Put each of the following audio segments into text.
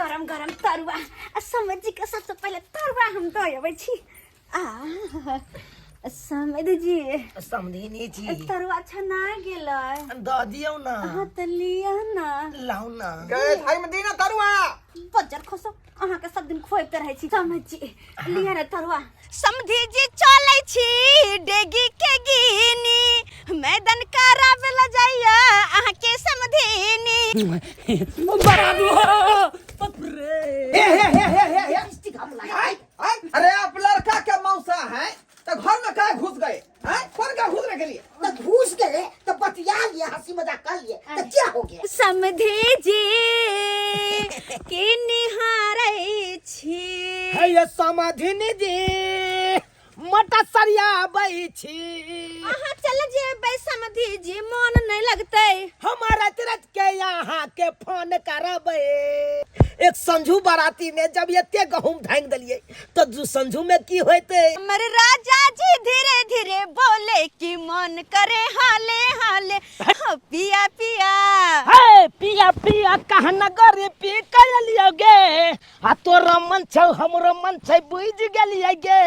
गरम गरम तरुआ आ समझ के सबसे पहिले तरुआ हम दऽ अबै छी। आ समझ जी, समधिनी जी, तरुआ छना गेलै। दऽ दियौ ना। अहाँ तऽ लिअ ना। लाउ ना। गए थाई में दीना तरुआ। बज्जर खसो, अहाँके सब दिन खुआबिते रहै छी। समझ जी, लिअ ने तरुआ। समधी जी चलै छी डेगी के गिनी, मैदान कराबे ला जाइया अहाँके समधिनी। बराबू हो, बाप रे। हे हे हे हे हे हे, आय, आय, अरे आप लड़का के मौसा हैं तो घर में काहे घुस गए हैं? कौन का घुसने के लिए? तो घुस गए तो बतिया लिए, हंसी मजाक कर लिए तो क्या हो गया? समधी जी की निहारै छी? हे ये समधिनी जी, मोटा सरिया बै छी। अहाँ चल जेबै समधी जी, मोन नहीं लगतै। हम रात रात के यहाँ के फोन करबै। एक संझू बाराती में जब एते गहूम धांग देलिए तो दू संझू में की होते? हमर राजा जी धीरे धीरे बोले कि मन करे हाले हाले, हो पिया पिया। हे पिया पिया कहना गरी पी कलियो गे, आ तोर मन छौ हमरो मन छै, बुझ गेलियै गे।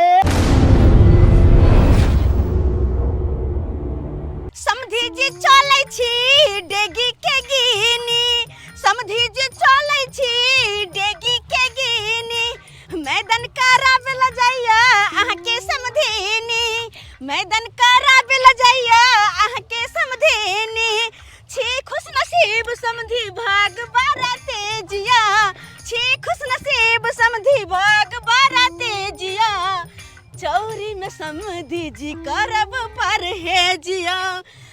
समधी जी चलै छी डेगी के गिनी, समधी जी चलै छी डेगी के गिनी, मैदान कराबे ला जाइया अहाँके समधिनी, मैदान कराबे ला जाइया अहाँके समधिनी। छी खुश नसीब समधी भाग बारा तेजिया, छी खुश नसीब समधी भाग बारा तेजिया, चौरी में समधी जी करब परहेजिया,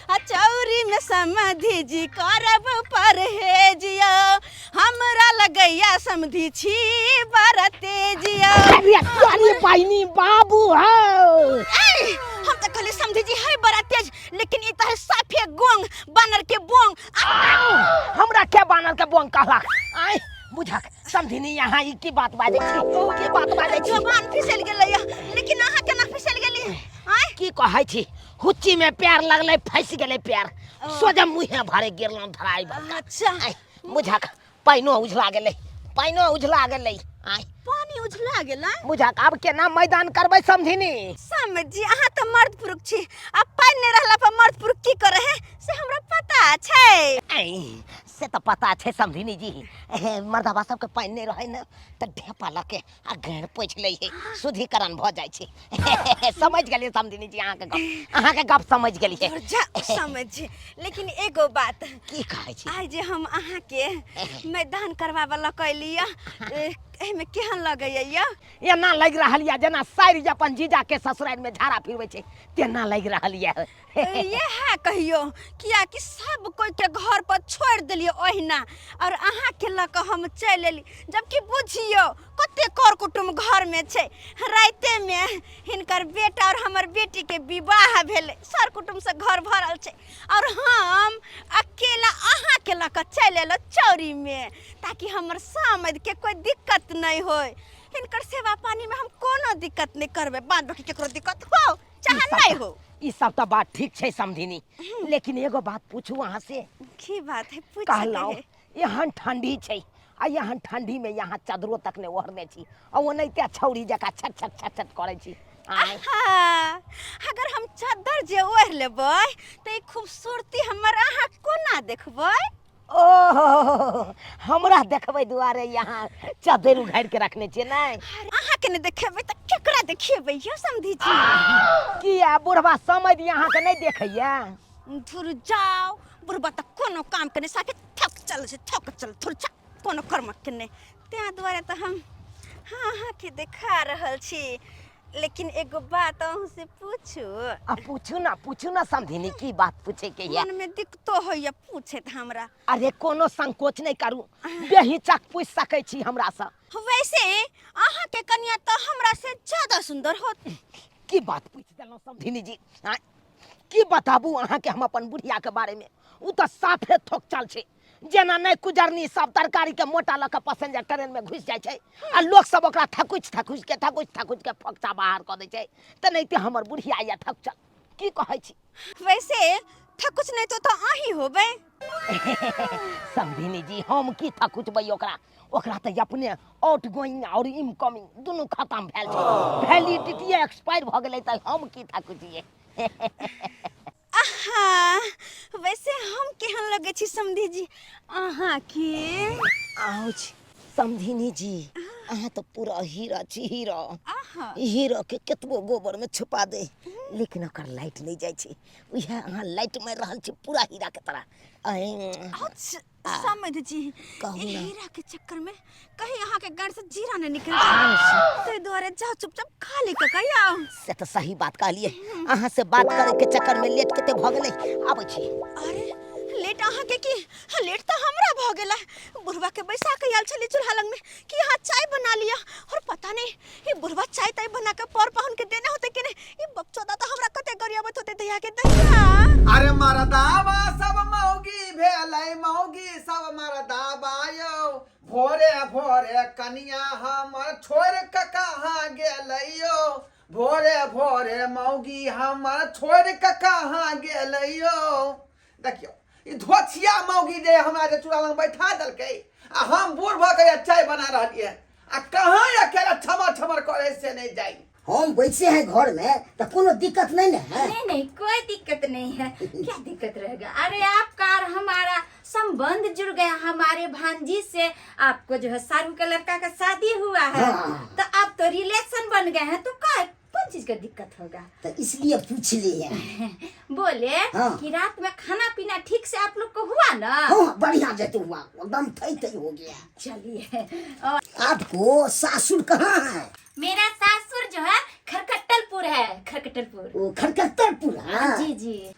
आ चौरी में समधी जी करब परहेजिया, हमरा लगैया समधी छी बड़ा तेजिया। अरे अरे पाइनी बाबू हो। ऐ, हम तो कहली समधी जी है बड़ा तेज, लेकिन ई तो है साफे गोंग, बानर के बोंग। हमरा के बानर के बोंग कहलक? आय बुझक समधिनी, यहाँ ई की बात बाजै छी, की बात बाजै छी? जबान फिसल गेलै, लेकिन अहाँ केना फिसल गेली? आय की कहै छी, हुच्ची में पैर लगलै, फंसि गेलै पैर, सोझा मुँहे भरे गिरलहुँ धराई भर। अच्छा। आय बुझक, पानिओ उझला गेलै, पानिओ उझला गेलै। आय पानी उझला गेलै। बुझक, आब केना मैदान करबै समधिनी? समझी, अहाँ तऽ मर्द पुरुष छी, आ पानि नहि रहला पर मर्द पुरुष की करे है से हमरा पता छै। ऐ, से तऽ पता छै समधिनी जी। हे, मर्दबा सबके पानि नहि रहै ने तऽ ढेपा लऽ के आ घेर पोछि लै है, शुद्धिकरण भऽ जाइ छै। समझ गेलियै समधिनी जी, अहाँके गप, अहाँके गप समझ गेलियै। जा समझ, लेकिन एगो बात। की कहै छी? आइ जे हम अहाँके मैदान करबाबऽ लऽ कऽ एलियै, एहिमे केहन लगैया यौ? एना लागि रहल यऽ जेना सारि जे अपन जीजा के ससुरारि में झाड़ा फिरबै छै तेना लागि रहल यऽ। इएह कहियो, कियाकि सब कोई के घर पर छोड़ि देलियै ओहिना और अहाँ के लऽ कऽ हम चलि एली, जबकि बुझियो कते कर कुटुम्ब घर में छै। राते में हिनकर बेटा और हमर बेटी के विवाह भेलै, सर कुटुम्ब से घर भरल छै और हम अकेला अहाँ के लऽ कऽ चलि एलहुँ चौरी में, ताकि हमर समधि के कोई दिक्कत नहीं होय। हिनकर सेवा पानी में हम कोनो दिक्कत नहीं करबै, बाद बाकी केकरो दिक्कत हो चाहे नहीं हो। ई सब तो बात ठीक छै समधिनी, लेकिन एगो बात पूछू अहाँ से? की बात है, पूछ। कहलहुँ एहन ठंडी छै आ एहन ठंडी में यहाँ चादरो तक नहि ओढ़ने छी आ ओनाहिते छौड़ी जकाँ छट छट छट छट करै छी। आँय। आहा, अगर हम चादर जे ओढ़ लेबै तऽ ई खूबसूरती हमर अहाँ कोना देखबै? ओहो, हमरा देखबै दुआरे यहाँ चद्दर उघारि के रखने छियै नहि? अहाँ के नहि देखेबै तऽ केकरा देखेबै यौ समधी जी? किया, बुढ़वा समधि अहाँके नहि देखैया? धुर जाओ, बुढ़बा तऽ कोनो काम के नहि, साफे थक चल छै, थक चल, धुर जा, कोनो कर्म के नहि। ताहि दुआरे तऽ हम अहाँके देखा रहल छी। लेकिन एगो बात अहूँ से पूछू? आ पूछू ना, पूछू ना समधिनी, की बात पूछे के ये? मन में दिक्कतो होइया पूछे हमरा। अरे कोनो संकोच नहीं करू, बेहिचक पूछ सकै छी हमरा से। वैसे अहाँ के कन्या तो हमरा से ज्यादा सुंदर होत। की बात पूछ देलहुँ समधिनी जी? आँय, की बताबू अहाँ के हम अपन बुढ़िया के बारे में, उ तऽ साफे थोकचल छै, जेना नहि कुजरनी सब तरकारी के मोटा लऽ के पैसेंजर ट्रेन में घुसि जाइ छै आ लोक सब ओकरा थकुचि थकुचि के थकुचि थकुचि के फोकचा बाहर कऽ दै छै, तेनाहिते हमर बुढ़िया यऽ थकुचल। की कहै छी? वैसे थकुच नहीं तो अहीं होबै। समधिनी जी, हम की थकुचबै ओकरा? ओकरा तऽ अपने आउट गोइंग और इनकमिंग दुनू खत्म भेल छै, वैलिडिटी एक्सपायर भऽ गेलै, तऽ हम की थकुचियै? आहा, वैसे हम केहन लगै छी समधी जी अहाँके? आउच समधिनी जी, अहाँ तऽ पूरा हीरा छी, हीरा। आहा, हीरा के कतबो गोबर में छुपा दे, लेकिन ओकर लाइट नहीं जाइ छै। उएह अहाँ लाइट मारि रहल छी पूरा हीरा के तरह। अहीं, आउच समध जी, कहू ई ना। हीरा के चक्कर में कहीं अहाँ के गाड़ से जीरा नहीं निकल जाए, ताहि दुआरे जाओ चुपचाप खाली कऽ के आउ। से तऽ सही बात कहलिए। अहाँ से बात करे के चक्कर में लेट कते भऽ गेलै। आबै छी। अरे लेट अहाँ के की, हाँ, लेट तऽ हमरा भऽ गेला। बुढ़वा के बैसा के आयल छली चूल्हा लग में कि अहाँ चाय बना लिया, और पता नहीं ई बुढ़वा चाय ताय बना के पर पाहुन के देने होते कि नहीं। ई बकचोदा तऽ हमरा कते गरियाबत होते दहिया के दहिया। अरे मरदावा सब मौगी भेलै, मौगी सब मरदावा यौ। भोरे भोरे कनिया हमर छोड़ि कऽ कहाँ गेलै यौ? भोरे भोरे मौगी हमर छोड़ि कऽ कहाँ गेलै यौ? देखियौ, ई धोछिया मौगी जे हमरा जे चूड़ा लग बैठा देलकै आ हम बूढ़ भऽ के चाय बना रहलियै आ कहाँ अकेला छमर छमर करे से नहीं जाई। हम बैसे हैं घर में तो कोनो दिक्कत नहीं ना है? नहीं नहीं, कोई दिक्कत नहीं है। क्या दिक्कत रहेगा? अरे आपका और हमारा संबंध जुड़ गया हमारे भांजी से। आपको जो है सारू के लड़का का शादी हुआ है। हाँ। तो आप तो रिलेशन बन गए हैं, तो का कौन चीज का दिक्कत होगा? तो इसलिए पूछ लिए। बोले हाँ। कि रात में खाना पीना ठीक से आप लोग को हुआ ना? हाँ, बढ़िया जैसे हुआ, एकदम थई थई हो गया। चलिए, और आपको सासुर कहाँ है? मेरा सासुर जो है खरकट्टलपुर है, खरकट्टलपुर। वो खरकट्टलपुर? हाँ जी जी।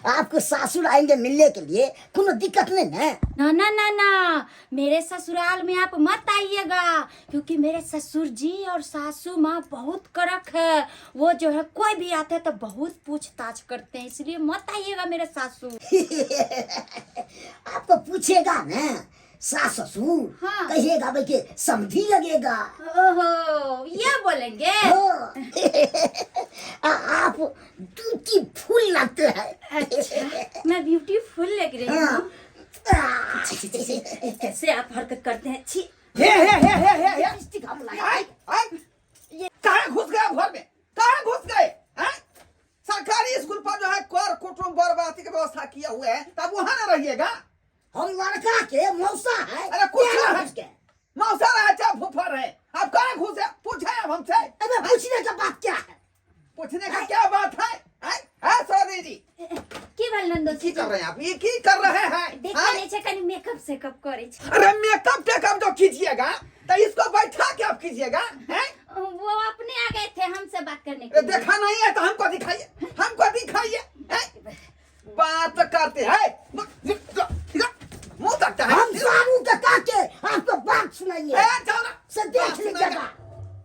आपको सासुर आएंगे मिलने के लिए, कोनो दिक्कत नहीं ना? ना ना ना ना, मेरे ससुराल में आप मत आइएगा, क्योंकि मेरे ससुर जी और सासू माँ बहुत कड़क है। वो जो है कोई भी आता है तो बहुत पूछताछ करते हैं, इसलिए मत आइएगा मेरे सासू। आपको पूछेगा ना सास ससुर? हाँ। कहिएगा भाई के समझी लगेगा। ओहो, ये बोलेंगे? हाँ। आप ब्यूटीफुल लगते हैं। अच्छा, मैं ब्यूटीफुल लग रही हाँ। हूँ? छी, छी, छी, छी, कैसे आप हरकत करते हैं, छी। हे हे हे हे हे हे, लिपस्टिक हम लगा आय आय, कहाँ घुस गए घर में? कहाँ घुस गए हैं? सरकारी स्कूल पर जो है कर कुटुंब बर्बादी की व्यवस्था किया हुआ है, तब वहाँ ना रहिएगा। हम लड़का के मौसा है। अरे कुछ क्या ना है। घुस गए? मौसा रहे चाहे फूफा रहे, आप कहाँ घुसे पूछे अब हमसे? अबे पूछने का बात क्या है? पूछने का क्या बात है? हैं? हैं सौरी जी? की भेल नंदो? की कर रहे हैं आप? ये की कर रहे हैं? देखे हैं? नहीं छे, कनी मेकअप सेकअप करे छे। अरे मेकअप टेकअप जो कीजिएगा तो इसको बैठा के आप कीजिएगा, हैं? वो अपने आ गए थे हमसे बात करने के अरे लिए। देखा नहीं है तो हमको दिखाइए, हमको दिखाइए, हैं? बात करते हैं, मुंह तकता है। हम सारू के काके आपको बात सुनाइए। ए, जाओ ना। से देख बात लीजिएगा। सुनाइएगा।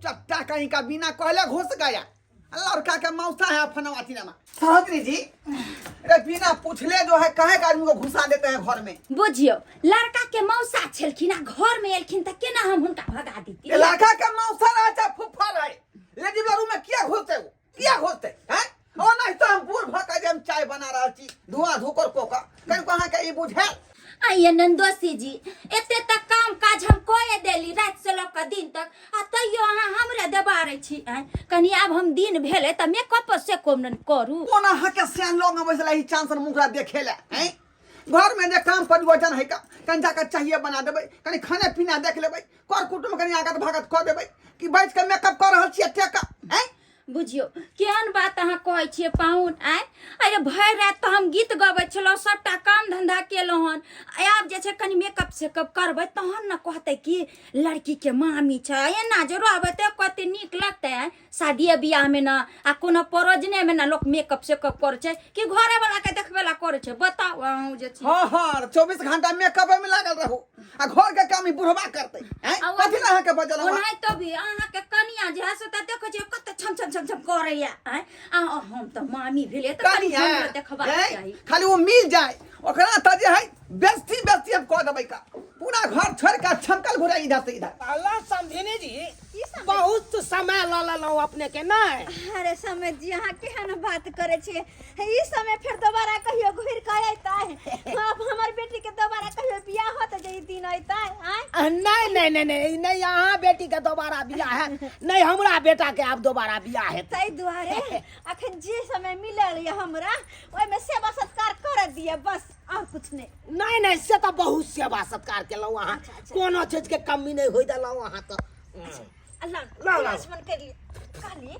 चट्टा कहीं का बिना कहले घुस गया। लड़का के मौसा है फनवा चिनामा। सहोदरी जी, अरे बिना पूछले जो है काहे के आदमी को घुसा देते हैं घर में? बुझियो, लड़का के मौसा छलखिन आ घर में एलखिन त केना हम हुनका भगा दीती? ये लड़का के मौसा रहे चाहे फुफा रहे, लेकिन रूम में किया घुसते हो, किया घुसते हैं? और नहीं तो हम बूढ़ भ के जे हम चाय बना रहल छी, धुआं धुकर कोका कहीं कहाँ के ई बुझे। आइए नंदोसी जी, एते तक काम काज हम कोए देली रात से लऽ कऽ दिन तक, आ तैयो अहाँ हमरे देबारै छी। आँय, कनी आब हम दिन भेलै तऽ मेकअप से कोम नन करू। कोन अहाँ के सियान लोग अबै छलै ई चांस मुखरा देखे ले, हैं? घर में जे काम परिवर्तन है का कनी जाके चाहिए बना देबै, कनी खाना पीना देख लेबै, कर कुटुम कनी आगत भागत कऽ देबै, कि बैठ के मेकअप कऽ रहल छियै टेका, हैं? बुझियौ केहन बात अहाँ कहै छियै पाहुन। आँय, अरे भरि राति तऽ हम गीत गबै छलहुँ, सभटा काम धन्धा केलहुँ हन। आब जे छै कनि मेकअप सेकअप करबै तहन ने कहतै कि लड़कीके मामी छै। एना जे रहबै तऽ कते नीक लगतै? आँय, शादिये बियाहमे ने आ कोनो परोजनेमे ने लोक मेकअप सेकअप करै छै कि घरेवलाके देखबै ला करै छै? बताउ अहूँ जे छी। हाँ हाँ, 24 घंटा मेकअप में लागल रहू आ घर के काम ई बुढ़वा करतै, हैं? आ कथी ला अहाँके बजल हम? ओनाहितो भी अहाँके कनिया जे है से तऽ देखै छियै कते छम छम छम छम करैया। आँय, आ हम तऽ मामी भेलियै तऽ कनि कनिया हमरो देखबाक हैं? चाही। खाली वो मिल जाए ओकरा तऽ जे है बेइज्जती बेइज्जती हम कऽ देबै का पूरा घर छोड़ि कऽ छमकल घुरै इधर से इधर। अल्लाह समझिनी जी, बहुत समय लऽ लेलहुँ अपने के नहि? अरे समय जी, अहाँ केहन बात करै छियै? ई समय फेर दोबारा कहियो घुरि कऽ अयतै? आब हमर बेटी के दोबारा कहियो बियाह होत जे ई दिन अयतै? आँय? नहि नहि नहि नहि नहि, अहाँ बेटी के दोबारा बियाह है नहि, हमरा बेटा के आब दोबारा बियाह हेतै। ताहि दुआरे अखन जे समय मिलल यऽ हमरा, ओहिमे सेवा सत्कार कर दिअ, बस, और कुछ नहि। नहि नहि, से तऽ बहुत सेवा सत्कार केलहुँ अहाँ। अच्छा, अच्छा। कोनो चीज के कमी नहि होइ देलहुँ अहाँ तऽ। अल्लाह लाउ, लाउ। लक्ष्मण कर लिए कहली,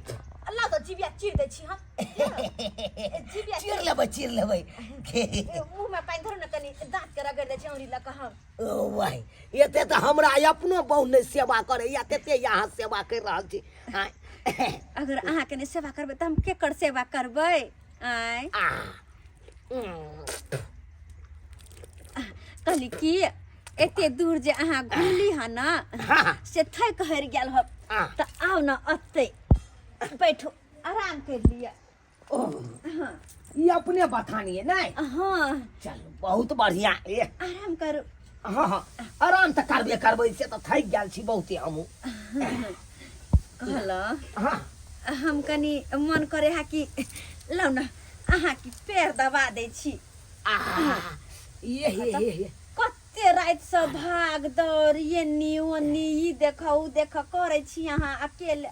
अल्लाह तो जीविया चीर दै छी हम जीविया। चीर लेबै, चीर लेबै। मुंह में पानि धरू ने, कनि दांत के रगड़ दै छी औरी लऽ कऽ हम। ओ भाइ, एते तऽ हमरा अपनो बहु नहि सेवा करैया तेते अहाँ सेवा करि रहल छी। आँय। अगर अहाँ के नहि सेवा करबै तऽ हम केकर सेवा करबै? आँय? आ कहली कि एते दूर जे अहाँ घुमली हँ ने, हाँ। से थकि हरि गेल हो। हाँ। तऽ आउ ने, अतै बैठू, आराम करि लिअ। ओ, ई अपने बथानी है नहीं? हाँ। चलू, बहुत बढ़िया। ए आराम करू। हाँ हाँ, आराम तऽ करबे करबै, से तऽ थाकि गेल छी बहुते हमहूँ। कहलहुँ, हाँ। हम कनि मन करे है कि लौ ने अहाँ की पैर दबा दै छी। आ ये हे हे हे, कते रातिसँ भाग दौड़, एन्नी ओन्नी, ई देख ओ देख करै छी अहाँ अकेले।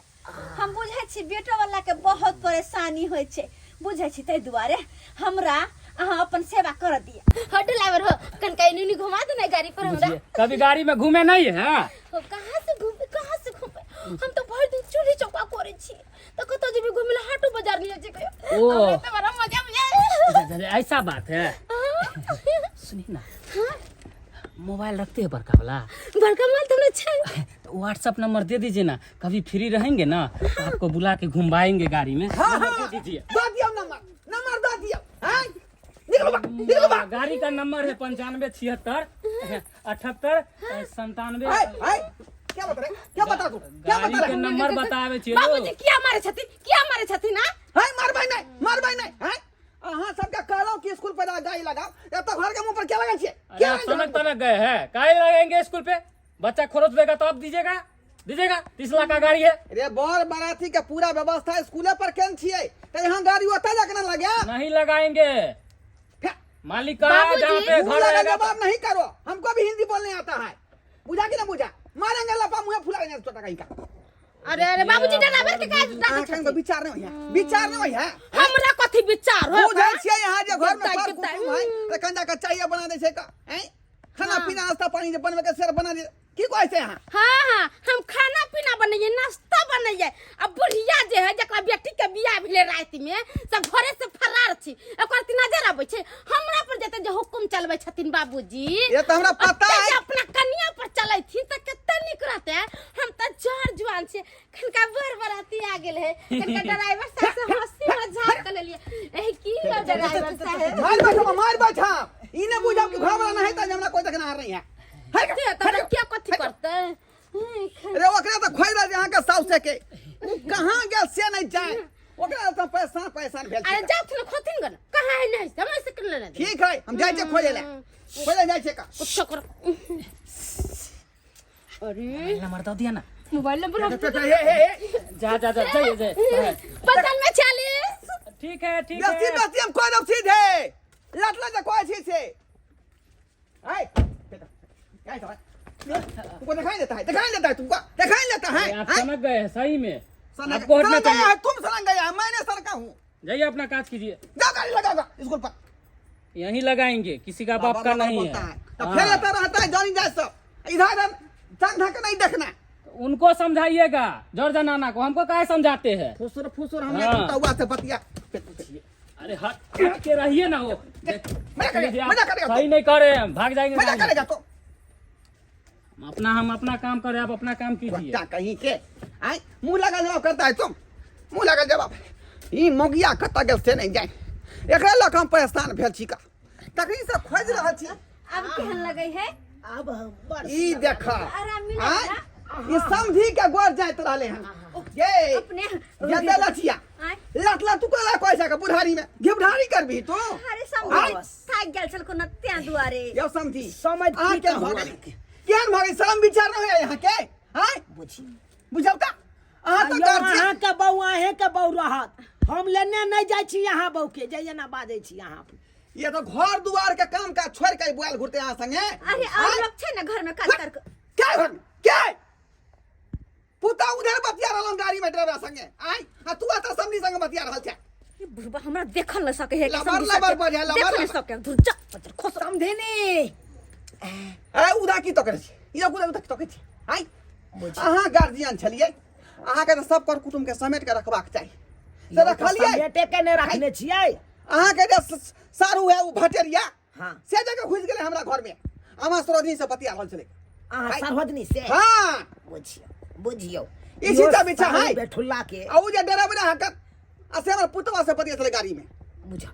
हम बुझै छी बेटो वाला के बहुत परेशानी होइ छै, बुझै छी। ताहि दुआरे हमरा अहाँ अपन सेवा कर दिअ। हो ड्राइवर हो, कनका एनी ओनी घुमा दे ना गाड़ी पर हमरा। बुझिए, कभी गाड़ी में घूमे नहीं है? हो, कहाँ से घूमे, कहाँ से घूमे? हम तो भर दिन चूल्ही चौका करे छी, तो कतौ जेबी घूमे ला? हाटो बाजार नहीं जेबे। ओ। हमरा तो बड़ा मजा बुझाय। ऐसा बात है। सुनिए ना, मोबाइल रखते हैं बड़का वाला? बड़का मोबाइल तो हमरा छै। तो व्हाट्सअप नंबर दे दीजिए ना, कभी फ्री रहेंगे ना तो आपको बुला के घुमाएंगे गाड़ी में। हाँ। नंबर हाँ। दे दीजिए। दऽ दियौ नंबर, नंबर दऽ दियौ। हैं, निकलू बा, निकलू बा। गाड़ी का नंबर है 95 76 78 97। हाय हाय, क्या बता रहे, क्या बता तू, क्या गाड़ी बता के रहे? नंबर बतावे छियै। बाबूजी, किया मारे छथिन, किया मारे छथिन? आ हाय, मारबै नहीं, मारबै नहीं। हैं, अहाँ सबके कहलहुँ कि स्कूल पर गाड़ी लगाओ, एतऽ घर के मुंह पर क्या लगल छियै? अरे क्या आप लगल सनक तनक गए हैं, काहे लगाएंगे स्कूल पे? बच्चा खरोच देगा तो आप दीजिएगा, दीजिएगा? 30 लाख का गाड़ी है। रे, बर बाराती के पूरा व्यवस्था स्कूले पर केन छियै, तऽ यहाँ गाड़ी ओतऽ जाके ना लगे? नहीं लगाएंगे। मालिक का बाबूजी, जहाँ पे मुंह घर लगा रहेगा। जवाब नहीं करो, हमको भी हिंदी बोलने आता है, बुझा कि ना बुझा? मारेंगे लपा, मुंह फुला देंगे छोटा कहीं का। अरे अरे, बाबूजी, ड्राइवर के काहे डांटे अहाँ छथिन? विचार नहीं है, विचार नहीं है। हमरा कथी विचार हो? बुझै छियै यहाँ जे घर में देवता कर देवता, कुटुम है तऽ कंजा के चाय बना दै छै का हैं, खाना पीना नाश्ता पानी जे बनबै के से बना दे, की कहै छै अहाँ? हाँ हाँ, हम खाना पीना बनैये, नाश्ता बनैये, आ बुढ़िया जे है जकरा बेटी के बियाह भेलै राति में, सब घरे से फरार छी, ओकर अथी नजर अबै छै हमरा पर? जेते जे हुकुम चलबै छथिन बाबूजी। ये तऽ हमरा पता ओते है। जे अपना कनिया पर चलैथिन तऽ कते नीक रहतै। हम तऽ जर जुआन छियै, कनका बर बराती आ गेल है, कनका ड्राइवर साहब से हंसी मजाक कर लेलियै। एही की हो ड्राइवर साहब? मार बैठा, मार बैठा, ई ने बुझब कि घर वाला नहीं तऽ हमरा कोई देखना नहीं है। है का? ते तब क्या कथी करतै? रे, ओकरा तऽ खोइ रहल अहाँके साउस के, ओ कहाँ गेल से नहीं जाए, ओकरा तऽ परेशान परेशान भेल अरे छी। जाथुन खोथिन गन, कहाँ है? नहीं समय से कर लेने। ठीक है, हम जाइ छियै खोजै लए, खोजै जाइ छियै का। कुछ करो। अरे नंबर दे दिया ना। मोबाइल नंबर हम हे हे हे। जा जा जा, जाइए जाइए। 95 46। ठीक है, ठीक बेसी है। बेसी हम खोइ देब सीधे लटला जे कहै छी से। आय क्या है, तुमको दिखाई देता है, दिखाई देता है तुमको, दिखाई देता है? अरे आप हैं? सनक गए हैं सही में। सनक आपको हटना सनक गया चाहिए। है, तुम सनक गया है, मैंने सनका हूँ। जाइए, अपना काज कीजिए। जाओ, गाड़ी लगाओ स्कूल पर। यहीं लगाएंगे, किसी का बाप का नहीं बोलता है। है तो फिर हाँ। आता रहता है जानी जाए सब इधर इधर तंग धक नहीं देखना। उनको समझाइएगा जॉर्ज नाना को, हमको काहे समझाते हैं? फुसुर फुसुर हमरा हाँ। टूटा हुआ से बतिया। अरे हट हट के रहिए ना वो। मजा करेगा, लीजिए आप, मजा करेगा सही तू। नहीं कर रहे हैं, भाग जाएंगे मजा गाड़ी। करेगा तो। अपना हम अपना काम कर रहे हैं, आप अपना काम कीजिए। बच्चा कहीं के आय, मुंह लगा जवाब करता है तुम, मुंह लगा जवाब। ई मोगिया कतऽ गेल से नहीं जाए, एकरा लऽ कऽ हम परेशान भेल छी का, तखनी से खोजि रहल छी। आब केहन लगै है? आब बड़ ई देख। आराम मिलै आँय? ना? ई समझी के गोर जाइत रहले हन ये अपने जते लठिया। आँय? लत लत तू कला पैसा के बुढ़ारी में घिबढ़ारी करबी तू अरे समझ थाक गेल छल कोनो त्या दुआरे यौ समझी समझ अहाँ की केहन कहू भऽ गेली अहाँके? केहन भऽ गेली शरम विचार नहि होइए अहाँके आँय बुझी बुझौ तऽ अहाँ तऽ यौ गार्जियन अहाँके बहू अहेँके बहू रहत हम लेने नहि जाइ छी अहाँ बहूके जे एना बाजै छी अहाँ ये तो घर दुआर के काम काज छोड़ के बुआल घुरते अहाँ संगे अरे और लोग छै ने घर में काज कर के घर में? के पुता उधर बतिया रहल गाड़ी में ड्राइवर संगे आय आ तू एतऽ समधी संगे बतिया रहल छै ई बुढ़बा हमरा देखल न सके है लबर लबर बजे, लबर देखल न लबर। सके धुर जा पत्थर खोस समधिनी ए उदा की तकरे छी ई उदा उदा की तकै छी आय अहाँ गार्जियन छलियै अहाँके तऽ सब कर कुटुम्ब के समेट के रखबाक चाही से रखलियै समेटे के नहि रखने छियै अहाँके जे सारू है ओ भटेरिया हाँ। से जगह घुसि गेलै हमरा घर में अहाँ सरोजनी से बतिया रहल छलै अहाँ सरहोजनी से हाँ बुझियौ बुझियौ ई सीता बिछा सारू है। बेठुल्ला के आ उ जे ड्राइवर अहाँके आ से हमर पुतवा से बतिया छलै गाड़ी में बुझा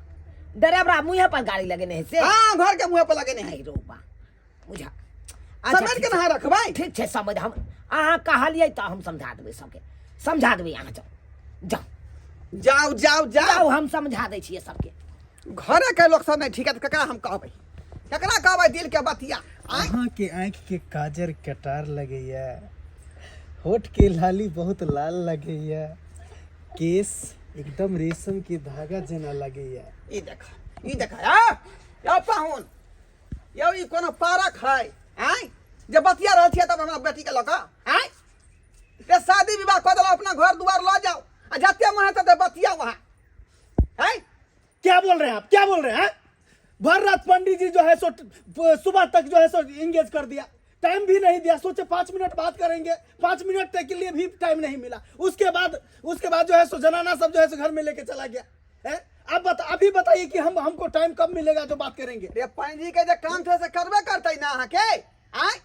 ड्राइवरा मुँहे पर गाड़ी लगेने है से हाँ घर के मुँह पर लगेने है आई रोबा बुझा समझ के ठीक नहा रखबै ठीक छै समझ हम अहाँ कहलियै तऽ हम समझा देबै सबके समझा देबै अहाँ जाउ जाउ जाउ जाउ जाउ जाउ हम समझा दै छियै सबके घरे के लोग सब नहीं ठीक है तऽ ककरा हम कहबै ककरा कहबै दिल के बतिया आँय अहाँके आँखिके काजर कटार लगैया होठके लाली बहुत लाल लगैया केस एकदम रेशम के धागा जेना लगैया ई देख ई देख आ यौ पाहुन यौ ई कोनो पारक है आँय जे बतिया रहल छियै तब हमरा बेटी के लऽ कऽ आँय रे शादी विवाह कऽ देलहुँ अपना घर दुआर लऽ जाउ आ जते मन हेतै तते बतियाउ अहाँ आँय क्या बोल रहे हैं आप क्या बोल रहे हैं भर रात पंडित जी जो है सो सुबह तक जो है सो इंगेज कर दिया टाइम भी नहीं दिया सोचे 5 मिनट बात करेंगे 5 मिनट तक के लिए भी टाइम नहीं मिला। उसके बाद जो है सो जनाना सब जो है सो घर में लेके चला गया है। अब बता, अभी बताइए कि हम हमको टाइम कब मिलेगा जो बात करेंगे? रे पंजी के जे काम छै से करबे करतै ना अहाँके आँय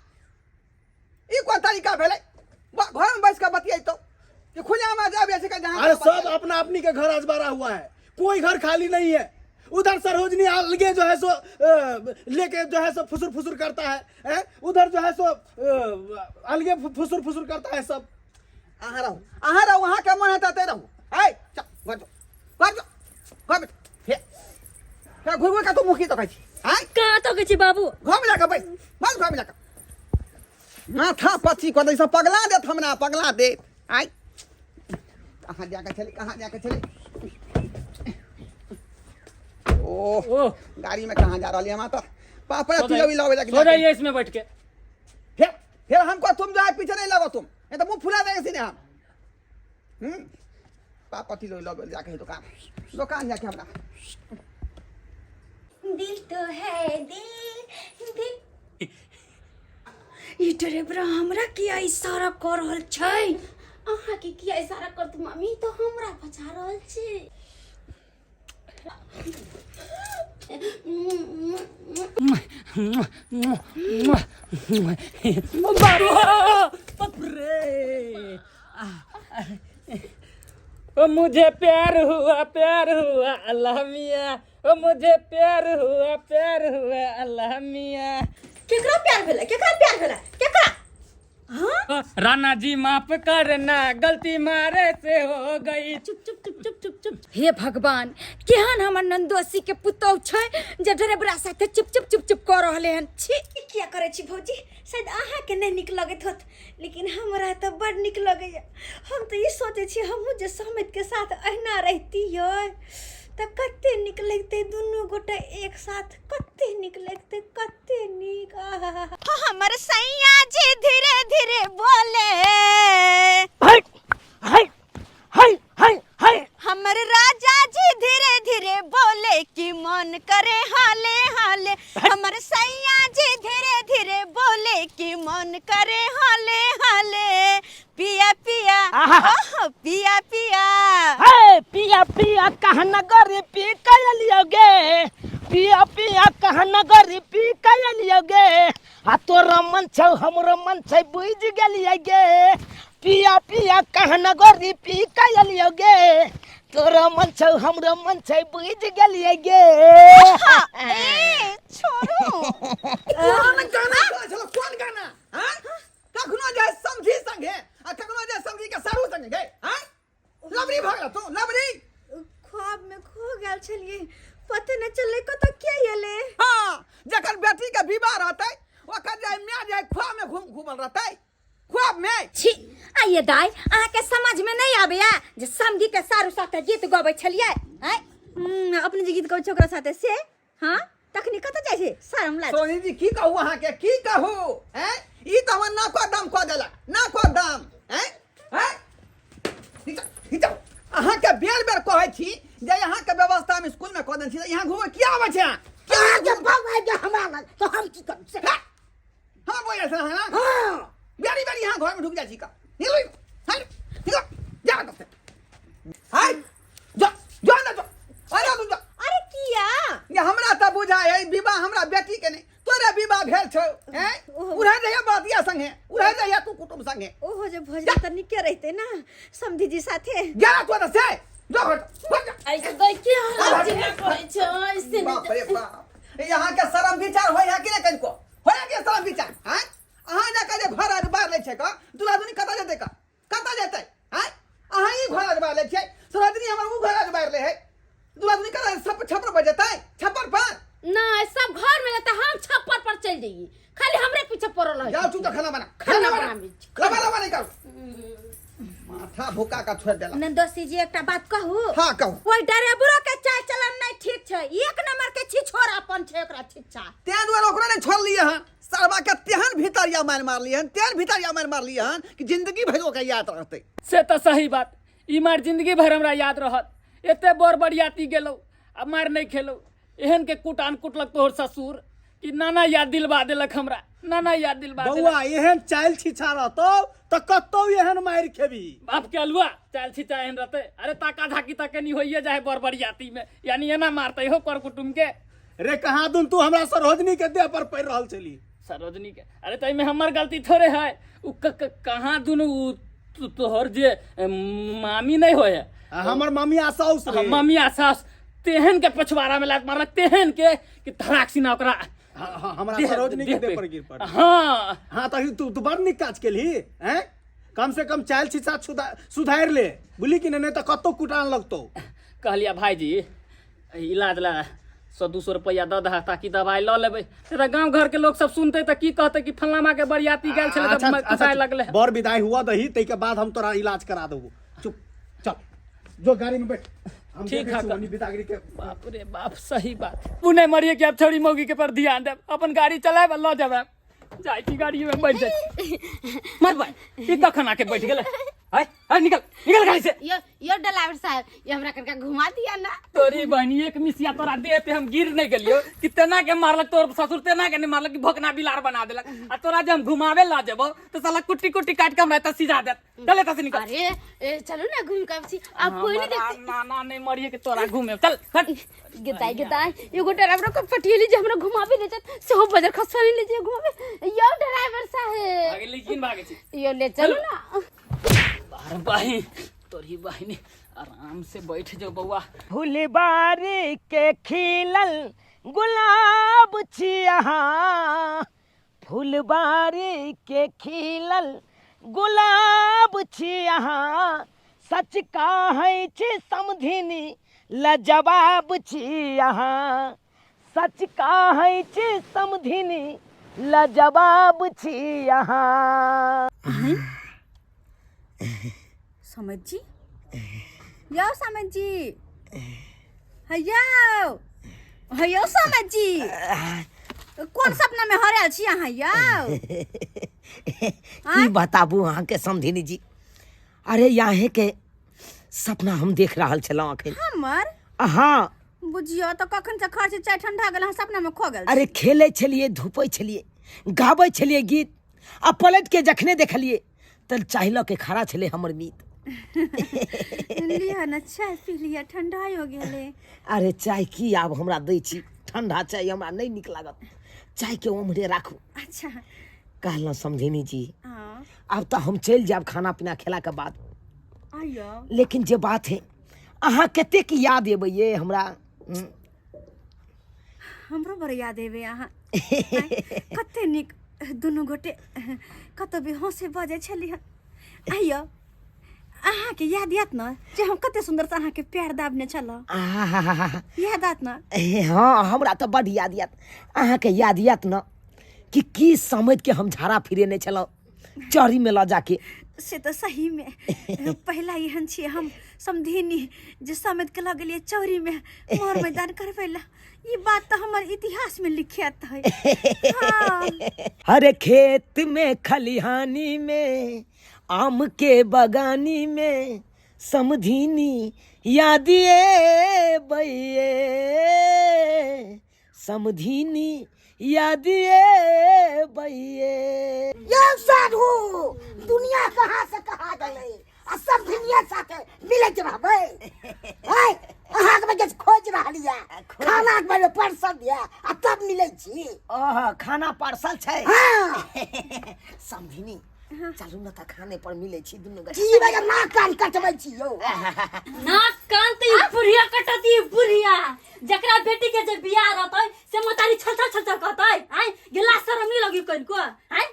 ई कोन तरीका भेलै घर में बैस कऽ बतियैतौ कि खुला में जाबे छै जहाँ अरे सब अपना अपनी के घर अजबारा हुआ है, कोई घर खाली नहीं है। उधर सरोजनी अलगे जो है सो लेके जो है सो फुसुर फुसुर करता है, हैं? उधर जो है सो अलगे फुसुर फुसुर करता है सब। अहाँ रहू, अहाँ रहू, अहाँके मन हेतै तै रहू। ऐ चल घर जो, घर जो, घर में हे हे घुर घुर के तू मुखी तकै छी आँय? कहाँ तकै छी बाबू? घर में जाके बैस, बस घर में जाके माथा पची कऽ दै सब पगला देत हमरा, पगला देत। आइ कहाँ जाके छलै, कहाँ जाके छलै? ओह ओह गाड़ी में कहाँ जा रही है माता पापा? सो तू अभी लाओ जाके सो जाइए इसमें बैठ के। फिर हमको तुम जो है पीछे नहीं लगो तुम, नहीं तो मुंह फुला देंगे सीधे हम। पापा ती लो जाके दुकान, दुकान जाके हमरा। दिल तो है दिल दिल। ई ड्राइवर हमरा किया इशारा कऽ रहल छै? अहाँके किया इशारा करत मम्मी? तऽ हमरा बचा रहल छी। बाप रे, ओ मुझे प्यार हुआ, प्यार हुआ अल्लाह मियाँ, ओ मुझे प्यार हुआ, प्यार हुआ अल्लाह मियाँ। केकरा प्यार भेलै? केकरा प्यार भेलै? केकरा? हाँ। राणा जी, माफ करना, गलती मारे से हो गई। चुप चुप चुप चुप चुप चुप। हे भगवान, केहन हमर नंदोसी के पुतौह छै जे ड्राइवरा साथे चुप चुप चुप चुप कऽ रहले हन। छी। ई किया करै छी भौजी? शायद अहाँके नहि नीक लगैत होत, लेकिन हमरा तऽ बड़ नीक लगैया। हम तऽ ई सोचै छी, हमहूँ जे समितके साथ अहिना रहितियै तऽ कते नीक लगितै। दुनू गोटे एक साथ कते नीक लगतै, कते नीक। आहा, हमर सैया जी धीरे धीरे बोले। हाय हाय हाय हाय हाय। हमर राजा जी धीरे धीरे बोले कि मन करे हाले हाले। हमर सैया जी धीरे धीरे बोले कि मन करे हाले हाले। पिया पिया। आहा। ओहो पिया पिया। हे पिया पिया, कहाँ नगर पी कलियोगे? पिया पिया, कहाँ नगर पी कलियोगे? आ तोरा मन छौ, हमरो मन छै, बुझि गेलियै गे। पिया पिया, कहाँ नगर पी कलियोगे? तोरा मन छौ, हमरो मन छै, बुझि गेलियै गे। ए छोड़ू। कोन गाना चलै छलो, कोन गाना? हाँ, कखनो जाय समझी संगे आ कखनो जाय समझी के सारू संगे गे। हाँ, लबरी भऽ गेल तू लबरी। में। छी आइए दाई, अहाँके समझ में नहीं आबैया जे समधी के सारू साथे गीत गबै छलियै आँय? अपने जे गीत गबै छै ओकरा साथे से हाँ तखनी कतऽ जाइ छै शरम लाज। सोनी जी की कहू अहाँके, की कहू हैं, ई तऽ हमर नाको दम कऽ देलक, नाको दम हैं हैं। नीचा अहाँके बेर बेर कहै छी जे अहाँके व्यवस्था हम स्कूल में कऽ देने छी, यहाँ घूमे किया आबै छै अहाँ? किया अहाँके बाप आबि गेल हमरा लग तऽ हम की करू से? हैं? हाँ बोल रहे हैं ना? हाँ। बेरी बेरी यहाँ घर में ढुक जाइ छी का निकलो, हट निकलो, जा तब से हाय जा जा ना जा, अरे तू जा। अरे किया? ये हमरा तऽ बुझाय है विवाह हमरा बेटी के नहीं, तोरे विवाह भेल छौ हैं, उड़ै जइया बतिया संगे, उड़ै जइया तू कुटुम संगे। ओहो जे भोजन तऽ नीके रहिते ना समधी जी साथे। जा तू तऽ से जा घर जा, जा। ऐसे देखिए हालत जे करै छै ऐसे नहीं। बाप रे बाप, यहाँ के शरम विचार होय है कि नहीं कनिको होय है कि शरम विचार हैं? अहाँ ना कहे घर आर बाहर लै छै का दूल्हा दुनी कतऽ जेतै का कतऽ जेतै हैं? अहाँ ई घर आर बाहर लै छै, सरोजनी हमर उ घर आर बाहर लै है, दूल्हा दुनी कतऽ सब छप्पर पर जेतै, छप्पर पर नहीं, सब घर में रहता, हम छप्पर पर चल जाइए, खाली हमरे पीछे पड़ल है। जाओ चुप खाना बना, खाना खाना बना, बनाबी। लबा लबा नहीं करू, माथा भुका का छोड़ देला। नंदोसी जी एकटा बात कहू? हाँ कहू। ओहि ड्राइवरो के चाल चलन नहीं ठीक छै, एक नंबर के छिछोरा अपन छै ओकरा छिच्छा। तें दुआरे ओकरा नहीं छोड़लिए हन, सरवा के तेहन भीतरिया मारि मारलिए हन, तेहन भीतरिया मारि मारलिए हन कि जिंदगी भरि ओकरा याद रहतै। से तऽ सही बात, ई मार जिंदगी भरि हमरा याद रहत। एते बड़ बरियाती गेलौ आ मारि नहीं खेलौ, एहन के कुटान कुटलक तोहर ससुर कि नाना याद दिलवा देलक हमरा, नाना याद दिलवा देलक। बौआ एहन चालि छिछा रहतौ तऽ कतौ एहन मारि खेबी। बाप के अलुआ चालि छिछा एहन रहतै, अरे ताका झाकी तक नहीं होइए जाए बड़ बरियाती में, यानी एना मारतै हो कर कुटुम के। रे कहाँ दुन तू हमरा सरोजनी के देह पर पड़ि रहल छली। सरोजनी के? अरे तो एहिमे हमर गलती थोड़े है, उ कहाँ दुनू उ तोहर जे मामी नहीं होय है। आ, हमर ममिया साउस रे। हाँ, ममिया साउस तेहन के पछुआरा में लात मारलक तेहन के कि धड़ाक सिना ओकरा हाँ, हाँ, हमरा सरोजनी के देह पर गिर पड़ल। हाँ। हाँ तऽ तू तू बड़ नीक काज केलही हैं, कम से कम चालि छिछा सुधारि ले, बुझली कि नहीं, नहीं तऽ कतौ कुटान लगतौ। कहलिया भाईजी इलाज ला 100-200 रुपया दऽ दहा ताकि दवाई लऽ लेबै, से तऽ गाँव घर के लोग सब सुनते तऽ की कहते कि फलाना के बरियाती गेल छलै तऽ अच्छा, अच्छा, कुटाय लगलै। बर विदाई हुआ दही ताहिके बाद हम तोरा इलाज करा देबो। चुप चल जो गाड़ी में बैठ, हम ठीक देखै है, छी ओनी बिदागरी के। बाप रे बाप सही बात, उ नहीं मरिए कि अब छोड़ी मौगी के पर ध्यान देब, अपन गाड़ी चलाएब लऽ जाब, जाइ छी गाड़ी में बैठ जाइ। मर भाई ई कखन आके बैठ गेलै? हाय हाय निकल निकल गाड़ी से। यो ड्राइवर साहब, ये हमरा कनका घुमा दिया ना। तोरी बहनी एक मिसिया तोरा देह पे हम गिर नहीं गेलियो कि तेना के मारलक तोर ससुर, तेना के नहीं मारलक कि भोकना बिलार बना देलक, आ तोरा जब हम घुमावे ला जेबो तो साला कुट्टी कुट्टी काट के हमरा एतऽ सिझा देत। चल एतऽ से निकल। अरे ए, चलो ना घूम के आबै छी, अब कोई नहीं देखते। ना ना नहीं मरिए के तोरा घूमे, चल हट। गेताई गेताई एगो ड्राइवर के पटियली जे हमरा घुमाबे ले जात, सेहो बजर खसवानी ले जे घुमाबे। यो ड्राइवर साहेब भागे लेकिन भागे छी। यो ले चलो ना। बार बाही तोरी बहिनी आराम से बैठ जो बउआ। फुलबारी के खिलल गुलाब छिया, फुलबारी के खिलल गुलाब छिया, सच कहै छी समधिनी लजवाब छिया, सच कहै छी समधिनी लजवाब छिया। समझ जी यौ समझ जी हैयौ हैयौ समझ जी कोन सपना में हरायल छी अहाँ यौ? की बताबू अहाँके समधिनी जी, अरे यहाँ के सपना हम देख रहल छलहुँ अखन। हमर? हाँ। बुझियौ तऽ कखन से खर्च चाय ठंडा गेल, अहाँ सपना में खो गेल। अरे खेलै छलियै, धूपै छलियै, गाबै छलियै गीत, आ पलट के जखने देखलियै तऽ चाय लऽ के खड़ा छलै हमर मीत। लिअ ने चाय पी लिअ, ठंडा हो गेलै। अरे चाय की आब हमरा दै छी, ठंडा चाय हमरा नहि नीक लागत, चाय के ओम्हरे राखू। अच्छा। कहलहुँ समधिनी जी, हाँ। आब तऽ हम चलि जायब खाना पीना खेलाके बाद। आइयो। लेकिन जे बात है अहाँ कतेक याद एबै ये हमरा। हमरो बड़ याद एबै अहाँ। कते नीक दुनू गोटे कतौ भी हंसे बजै छलियै। आइयो अहाँके याद आयत ने जे हम कते सुन्दर से अहाँके प्यार दाबने छलहुँ? आहाहाहा। याद आयत ने? ए, हाँ हमरा तऽ बड याद आयत। अहाँके याद आयत ने कि की समझ के हम झाड़ा फिरेने छलहुँ? चौरी में लऽ जाके। से तऽ सही में पहला एहन छियै हम समधिनी जे समेत के लऽ गेलियै चौरी में मोर मैदान करबै ला। ई बात तऽ हमर इतिहास में लिखायत है। हाँ। हरे खेत में खलिहानी में आम के बगानी में समधिनी यादिए बैये, समधिनी यादिए बैये। यौ साधु, दुनिया कहाँ से कहाँ गेलै आ समधिनिया साथे मिलैत रहबै? आय अहाँके बजे खोज रहल यऽ, खाना के बजे परसल यऽ आ तब मिलै छी। ओह, खाना पार्सल छै? हाँ। समधिनी चलू न तऽ खाने पर मिलै छी दुनू गोटे। की बजे नाक कान कटबै छी यौ? नाक कान तऽ ई बुढ़िया कटत, ई बुढ़िया जकरा बेटी के जे बियाह रहतै से मतारी छल छल छल छल कहतै। आँय गेला शरम नहीं लगी कनिको? आँय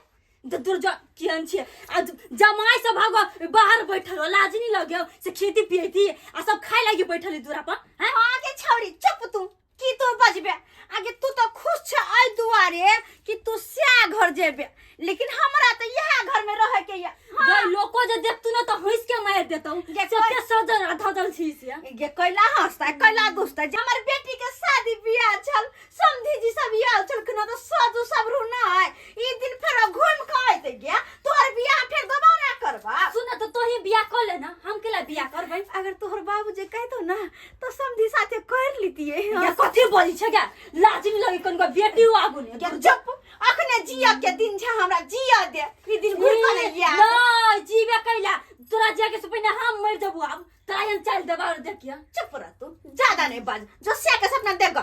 दूर जा, केहन छियै आ जमाइ सब भागो बाहर बैठल हो, लाज नहीं लगे से खेती पियती आ सब खाय लागी बैठल है दूरा पर? आँय? आगे छौड़ी चुप, तू की तो बजबे आगे? तू तो खुश छ एहि दुआरे कि तू स्या घर जेबे, लेकिन हमरा तो इएह घर में रहे के या। हाँ। गई लोको जे देखतु न त हंस के मार देतौ। गे से के सजल आ धजल छी से। गे कैला हंसता कैला दुसता? जे हमर बेटी के शादी बियाह छल, समधी जी सब आयल छलखिन, तऽ सजू सबरू नहि ई दिन फेर घूम के आयते गे, तोहर बियाह फेर दोबारा करबा। सुन त तोही बियाह कर ले ना, हम केला बियाह करबै? अगर तोहर बाबू जे कहतो ना तो समधी साथे कर लितिए। गे कथी बोली छे गे, लाज नहीं लगी कनको बेटी आगू ने? गे चुप, अखने जिया के दिन छे, हमरा जिया दे, ई दिन घुर के नहीं आयत। नहीं जीवे कैला, तोरा जिया के से पहिने हम मर जबू। आब तोरा एहन चाल देबा और देखिया। चुप रह तू, ज्यादा नहीं बाज, जो सिया के सपना देख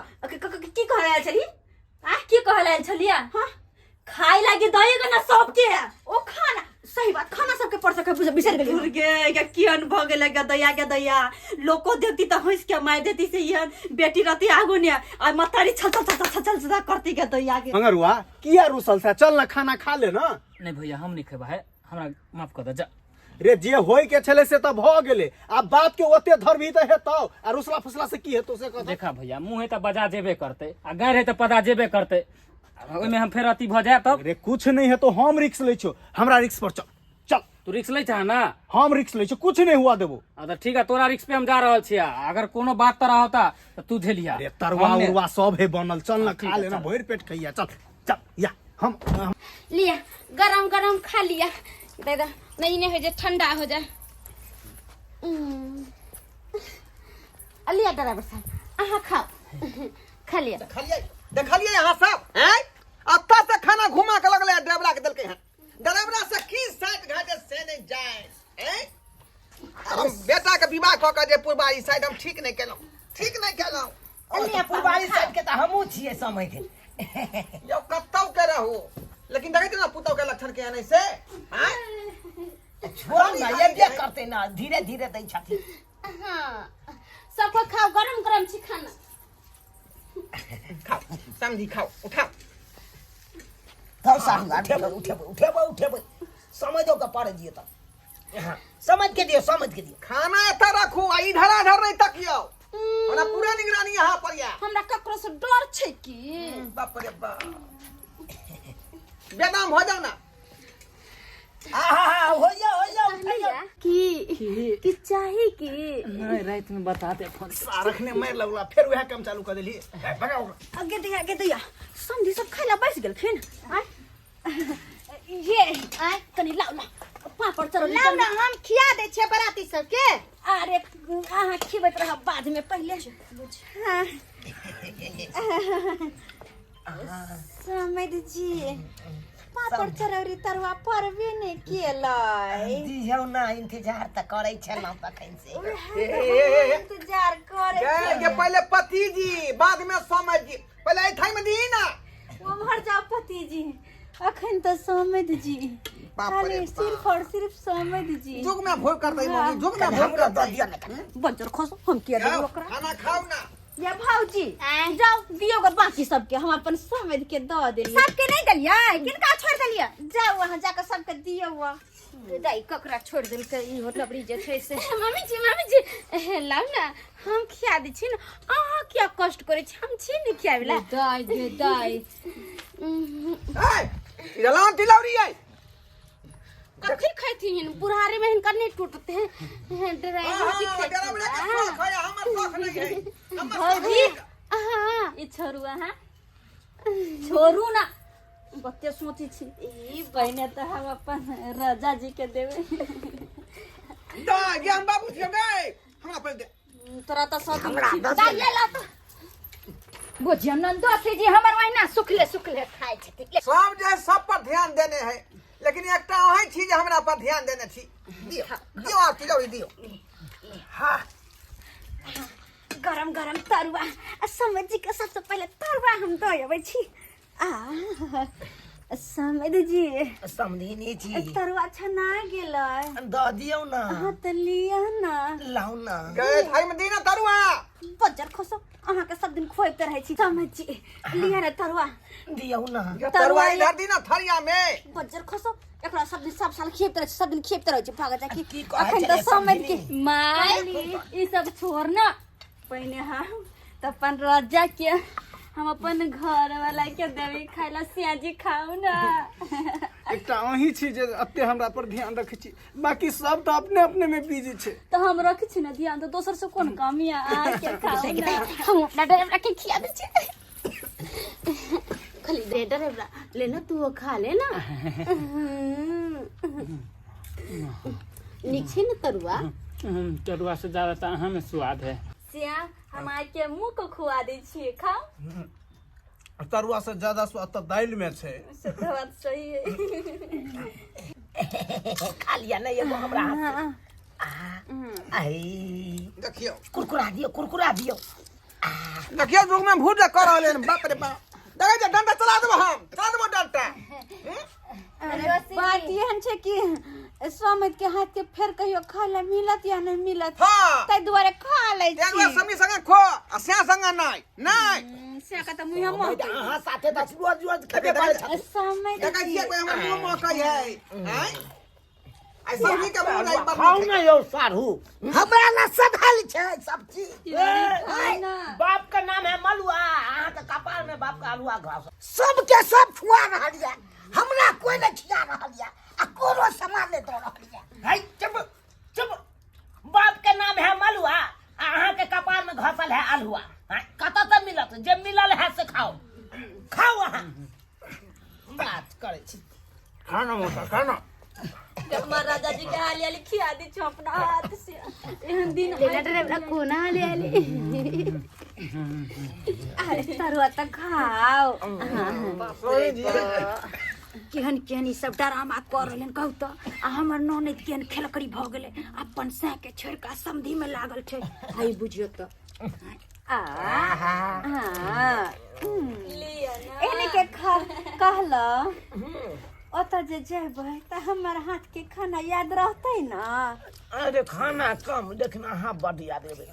की कह रहल छली? आ की कह रहल छलिया? हाँ। खाय लागी दही ना सबके। ओ खाना, सही बात, खाना सबके पड़ सके, बिसर गेली हम। गे गे केहन भ गेलै गे दैया, गे दैया लोको देखती त हंस के मार देती से एहन बेटी रहती आगू ने आ मतारी छल छल छल छल छल छल करती गे दैया गे। मंगरुआ किया रुसल से, चल ना खाना खा ले ना। नहीं भैया हम नहीं खेबा है, हमरा माफ कर दे जा। रे जे होय के छले से त भ गेले, आ बात के ओते धरबी त हेतौ, आ रुसला फुसला से की हेतौ से कह। देखा भैया मुँह है त बजा जेबे करते आ गैर है त पदा जेबे करते, ओहिमे हम फेर अथी भ जाए तब। रे कुछ नहीं है तो हम रिक्स लै छो, हमरा रिक्स पर चल चल। तू रिक्स लै छह ना? हम रिक्स लै छो, कुछ नहीं हुआ देबो। हाँ, तो ठीक है, तोरा रिक्स पे हम जा रहल छियै, अगर कोनो बात तोरा होता तो तू झेलिया। अरे तरुआ हमने- उरुआ सब है बनल, चल ना ठीक खा है, लेना, चल। भरि पेट खैया, चल चल या हम लिया गरम गरम खा लिया दादा, नहीं नहीं हो जाए ठंडा हो जाए। लिया ड्राइवर साहब अहाँ खाओ, खा लिया। देखलियै देखलियै अहाँ सब हैं अत्ता से खाना घुमा के लगले ड्राइवरा के देलकै हन, ड्राइवरा से की साइड घाटे से नहीं जाए हैं। हम बेटा के विवाह कऽ के जे पुरबारी साइड हम ठीक नहीं केलहुँ, ठीक नहीं केलहुँ। ओ तऽ पुरबारी साइड के तऽ हमहूँ छियै समझ। यौ कतौ के रहू, लेकिन देखै छियै ना पुतहु के लक्षण केहन है से हैं। छोड़ ना, एबे करतै ना, धीरे धीरे दै छथिन। हाँ सबको खाओ, गरम गरम छी खाना। खाओ समझी, खाओ उठाओ। तब साहु उठेबै उठेबै उठेबै उठेबै, समझो के पड़े दियौ तब। हाँ, समझ के दियौ, समझ के दियौ। खाना एतऽ राखू आ इधर आधर नहीं तकियौ, हमरा पूरा निगरानी यहाँ पर या। हमरा ककरो से डर छै की? बाप रे बाप, बेदाम हो जाओ ना। आहा होइया होइया उठैया। की की चाही की? नहीं रात में बता दे फोन। रखने मार लगला फेर वएह काम चालू कर देली, भगाओ ओकरा। आगे दैया, आगे दैया, समधी सब खाय ला बैस गेलखिन। आय ये आय कनी लाउ लाउ पापड़ चरौरी। लाउ ना हम खिया दै छियै बराती सबके। अरे अहाँ खिबैत रहब बाद में, पहिले हाँ। समध जी पापड़ चरौरी तरुआ परबे नहि केलै। दियौ ना, इंतजार तऽ करै छलहुँ तखन से। इंतजार करै गे गे पहले पति जी बाद में समझ जी, पहले एठाई में दी ना। उम्हर जाओ पति जी, अखन तऽ समध जी बाप रे खाली बाप। सिर्फ और सिर्फ समध जी। जुग में भोर करतै मम्मी, जुग में भोर हमरो दऽ करतै। दियौ ने कनि। बज्जर खसो, हम किया देबै ओकरा? खाना खाओ ना। या भौजी जाओ दियो गो बाकी सबके, हम अपन समझ के दऽ देलियै। सबके नहीं देलियै? किनका छोड़ देलियै? जाओ अहाँ जाके सबके दियो गो। दाई ककरा छोड़ देलकै ई लबड़ी जे छै से। मम्मी जी, मम्मी जी लाउ ना हम खिया दै छी ने, अहाँ किया कष्ट करै छी, हम छी ने खियाबै ला। दाई गे दाई। ए इधर तिलौरी है। कथी खैथिन बुढ़ारी में हिनकर नहीं टूटते हैं ड्राइवर जी हाँ, ड्राइवर के शौक है हमर शौक नहीं है हमर शौक भौजी नहीं है। हाँ ई छोड़ू अहाँ छोड़ू ना बत्ते सोचै छी पहिने तऽ हम अपन राजा जी के देबै दा ज्ञान बाबू छियौ गै हमरा पहिले दे तोरा तऽ सब हमरा दऽ दा ये ला तो बुझियौ नन्दोसी जी हमर ओहिना सुखले सुखले खाइ छथिन सब जे है सब पर ध्यान देने है लेकिन एकटा अहीं छी जे हमरा पर ध्यान देने छी दियौ दियौ आब तिजौरी दियौ हाँ गरम गरम तरुआ आ समझ जी के सबसे पहिले तरुआ हम दऽ अबै छी आ समझ जी समधिनी जी तरुआ छना गेलै दऽ दियौ ना अहाँ तऽ लिअ ना लाउ ना गै थारी में दी ना तरुआ बज्जर खसो अहाँके सब दिन खुआबिते रहै छी समझ जी लिअ ने तरुआ दियौ ना ये तरुआ इधर दी ना थरिया में बज्जर खसो एकरा सब दिन सब साल खियबते रहै छी सब दिन खियबते रहै छी भाग जा की कि कहै अखन छलै तऽ समझ के समधिनी? माय ई सब छोड़ ना पहिने हम तऽ अपन राजा के हम अपन घर वाला के देबै खाय ला सियाजी खाउ ना एकटा अहीं छी जे एते हमरा पर ध्यान रखै छी बाकी सब तऽ अपने अपने में बिजी छै तऽ हम रखै छी ना ध्यान तऽ दोसर से कोन काम या के खाउ ना हम अपना ड्राइवर के खिया दै छियै खाली दे ड्राइवर ले ना तू वो खा ले ना नीक छै ने तरुआ तरुआ से ज्यादा तऽ अहाँ में स्वाद है सिया हम आइ के मुँह को खुआ दै छियै खाउ तरुआ से ज्यादा स्वाद तऽ दालि में छै से तऽ बात सही है खा लिया ने एगो हमरा हाथ से। आ, आई देखियौ कुरकुरा दियौ कुरकुरा दियौ देखियौ युग में भूत कर रहले हन बाप रे बाप देखै छै डंडा चला देबो हम चला देबो डंडा बात एहन छै कि स्वामित के हाथ के फेर कहियो खाय ला मिलत या नहीं मिलत हाँ। ताहि दुआरे खा लै तें छी दुआरे समी संगे खो आ स्या संगे नहि नहि से का तऽ मुँह महकै अहाँ साथे तऽ रोज रोज खेबे करै छथिन समय देखै छियै कोई हमर मुँह महकै है आँय आइ सब्जी के मुँह नहि खाउ बड़ ने यौ साढ़ू हमरा ला सधल छै सब चीज बाप का नाम है मलुआ अहाँ के कपार में बाप का अलुआ घास सबके सब खुआ रहल यऽ हमरा कोई नहीं खिया रहल यऽ आ कोनो सामान नहीं दऽ रहल यऽ है चुप चुप बाप के नाम है मलुआ आ अहाँ के कपार में घसल है अलुआ हाँ, कतऽ से मिलत जे मिलल है से खाओ खाओ अहाँ बात करै छी खाना मोटा खाना हमर राजा जी के हाली हाली खिया दी छो अपना हाथ से एहन दिन लेना ड्राइवर कोना ले आले अरे तरुआ तऽ खाओ केहन केहन ई सब डरामा कर रहलन कहू तऽ आ हमर ननैद केहन खेलकड़ी भऽ गेलै अपन सैं के छोड़ि कऽ समधि में लागल छै आइ बुझियौ तऽ आ हाँ एने के खा कहल ओतऽ जे जेबै तऽ हमर हाथ के खाना याद रहतै ना अरे खाना कम लेकिन अहाँ बड याद एबै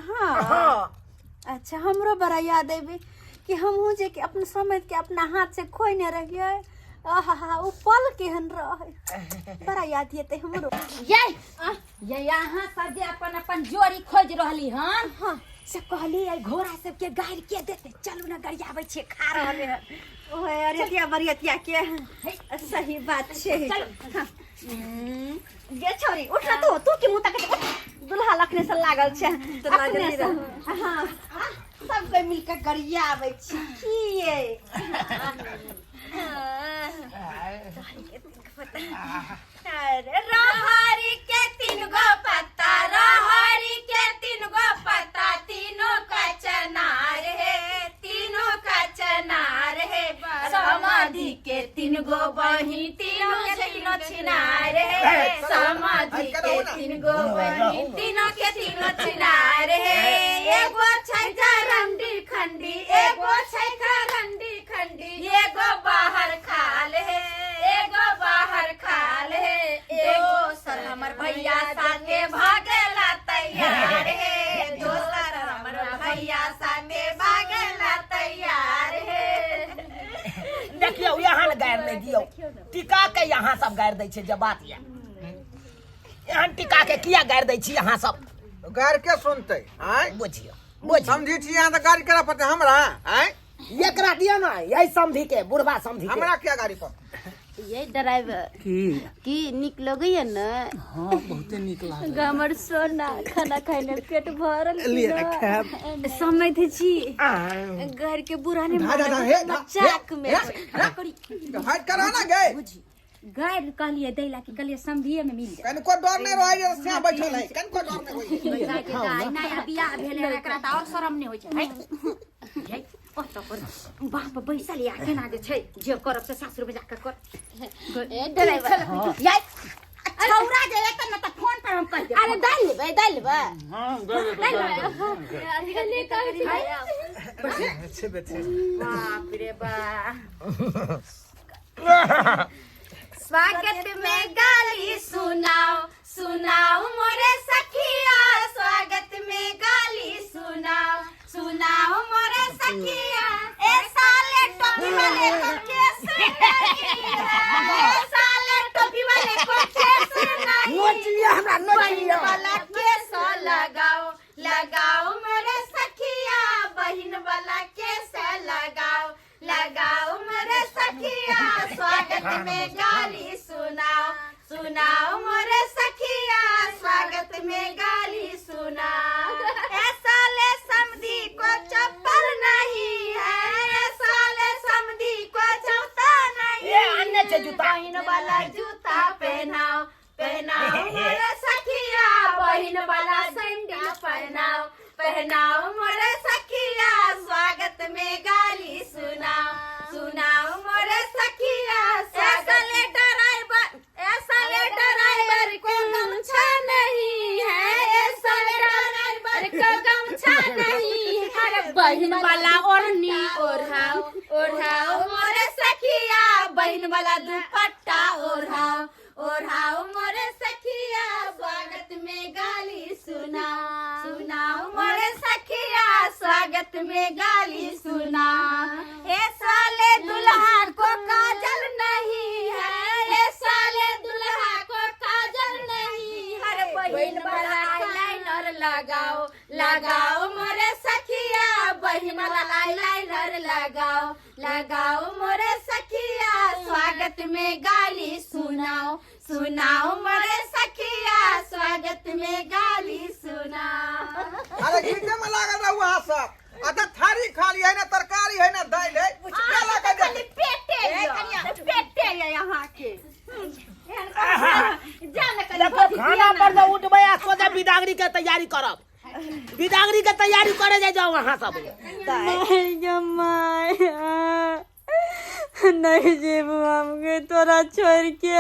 हाँ हाँ अच्छा हमरो बड़ा याद अबे कि हमहूँ जे कि अपना समझ के अपना हाथ से खोइने रहियै आहा हा ओ पल केहन रहै बड़ा याद एतै हमरो ये ये अहाँ सब जे अपन अपन जोड़ी खोज रहली हन हाँ से कहली आई घोड़ा सबके गारि के देते चलू ना गरियाबै छियै खा रहले हन ओहे अरियतिया बरियतिया के सही बात छै हाँ। गे छौरी उठ ना तू तू की मुँह तक दुल्हा लखने से लागल छै अपने से हाँ सब कोई मिलके गरियाबै छी की ये अरे रहरी के तीन गो पत्ता रहरी के तीन गो पत्ता तीनों का चनार है तीनों का चनार है समाधि के तीन गो बही तीनों के तीनों छिनार है समाधि के तीन गो बही तीनों के तीनों छिनार है एगो छै रंडी खंडी एगो छै रंडी खंडी एगो बाहर खाल है एगो बाहर खाल है दोसर हमर भैया साथे भागेला तैयार है दोसर हमर भैया साथे भागेला तैयार है देखियौ यहाँ ने गारि नहि दियौ टिका के यहाँ सब गारि दै छै जे बात यऽ एहन टिका के किया गारि दै छी अहाँ सब गारि के सुनतै आँय बुझियौ बुझियौ समझी छी अहाँ तऽ गारि करऽ पड़तै हमरा आँय एकरा दियौ ने यही समधी के बुढ़वा समधी के हमरा क्या गाड़ी पर ये ड्राइवर की की नीक लगैया ने? हाँ, बहुते नीक लागल। हमर सोना, खाना खाइले पेट भरल। लिए ना खायब। समय छी घर के बुरा नहीं धा, धा, धा, हे, धा, मजाक में हे, हट करा ना गए। बुझी गारि कहलिए दैला कि कहलिए समधिए में मिल जाए। कनको डर नहीं रहे जे से बैठल है, कनको डर नहीं होई। गाय के गाय नया बियाह भेलै हन, एकरा तऽ और शरम नहि होइ छै। है है, ओतऽ पर बाप बैसल या केना जे छै, जे करब से सासुर में जाके कर। ए ड्राइवर याय छौरा जे एतऽ न तऽ फोन पर हम कहि देब। अरे दालि लेबै, दालि लेबै। हाँ, दे दे, दे दे। अच्छे बेचे। बाप रे बा, स्वागत में गाली सुनाओ सुनाओ मोरे सखिया, स्वागत में गाली सुनाओ सुनाओ मोरे सखिया। ए साले टोपी वाले को केस नहीं है, ए साले टोपी वाले को केस नहीं, नोच लिअ हमरा, नोच बहिन लिअ। वाला केस लगाओ लगाओ मेरे सखिया, बहिन वाला केस लगाओ लगाओ मेरे सखिया, स्वागत में गाली सुनाओ सुनाओ मोरे सखिया, स्वागत में गाली सुनाओ। ऐसा ले समधी को चप्पल नहीं है, ऐसा ले समधी को जूता नहीं, ए, अन्य छै जूता। बहिन वाला जूता पहनाओ पहनाओ मोरे सखिया, बहिन वाला सैंडल पहनाओ पहनाओ मोरे सखिया, स्वागत में गाली सुनाओ सुनाओ मोरे सखिया। ऐसा ले ड्राइवर, ऐसा ले ड्राइवर को गमछा नहीं है, ऐसा ले ड्राइवर को गमछा नहीं है, अरे बहिन वाला ओढ़नी ओढ़ाओ ओढ़ाओ मोरे सखिया, बहिन वाला दुपट्टा ओढ़ाओ ओढ़ाओ मोरे सखिया, स्वागत में गाली सुनाओ सुनाओ मोरे सखिया, स्वागत में गाली सुनाओ। ए साले दुल्हा को काजल नहीं है, ए साले दुल्हा को काजल नहीं है, अरे बहिन वाला आईलाइनर लगाओ लगाओ मोरे सखिया, बहिन वाला आईलाइनर लगाओ लगाओ मोरे सखिया, स्वागत में गाली सुनाओ सुनाओ मोरे सखिया, स्वागत में गाली सुनाओ। अरे गीते में लागल रहू अहाँ सब। अच्छा थारी खाली है ना, तरकारी है ना, दालि है, क्या लगा खाली दे? पेटे ए, यऽ, कनिया। पेटे यऽ अहाँके। जा ने कनि देखो भौजी खाना दिअ ने। पर से उठबै आ सोझे बिदागरी के तैयारी करब, बिदागरी के तैयारी करे जाय जाओ अहाँ सब। नहीं जमाई, नहीं जेबू हमके तोरा छोड़ के।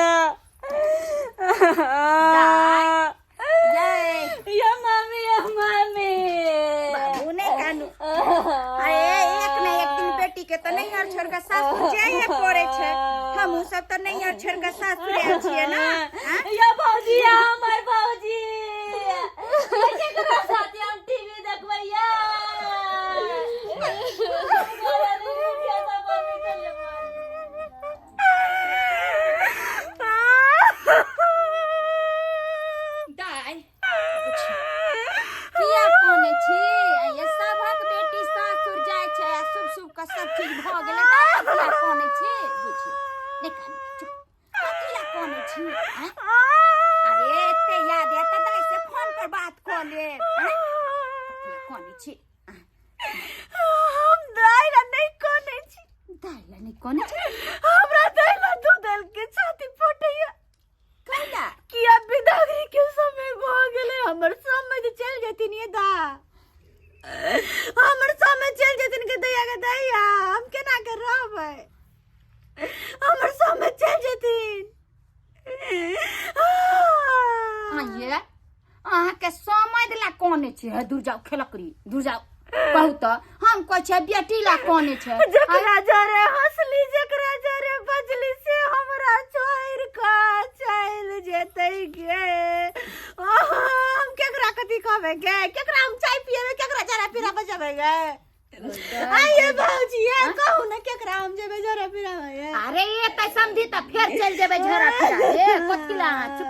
या मामी, या मामी। बाबू नहीं कानू। अरे एक ने एक दिन बेटी के तऽ नैहर छोड़ के सासुर जाइए पड़े छै। हमहूँ सब तऽ नैहर छोड़ के सासुर आयल छियै ने, आँय? या भौजी, या हमर भौजी, केकरा साथे हम टीवी देखबै? या दाइ, किया कोने छी? ये सभक बेटी सासुर जाइ छै आ शुभ शुभ के सब चीज भऽ गेलै तऽ किया कोने छी? बुझियौ नहि कानू, चुप। कथी ला कोने छी, आँय? अरे एते याद आयत तऽ दाइ से फोन पर बात कऽ लेब, आँय? कथी ला कोने छी? हम दाइ ला नहि कोने छी। दाइ ला नहि कोने छी? हमरा दाइ ला दूध के छाती फटैया। कैला? कि अब बिदागरी के समय भ गेलै, हमर समय जे चलि जेथिन, ये दा हमर समय चलि जेथिन के दैया के दैया, हम केना के रहबै? हमर समय चलि जेथिन। आइये अहाँके समय ला कोने छै? हे दूर जाउ खेलकरी, दूर जाउ। कहू तऽ हम कहै छियै बेटी ला कोने छै? जकरा जरे हंसली, जकरा जरे बजली, से हमरा छोड़ि कऽ चलि जेतै गे। हम केकरा कथी कहबै गे? केकरा हम चाय पिएबै? केकरा जरा पीरा बजेबै गे? आइए भौजी, ये कहू ने, केकरा हम जेबै जरा पीरा गे? अरे ये तऽ समझी तऽ फेर चलि जेबै झोरा फिरा। ए कथी ला अहाँ? चुप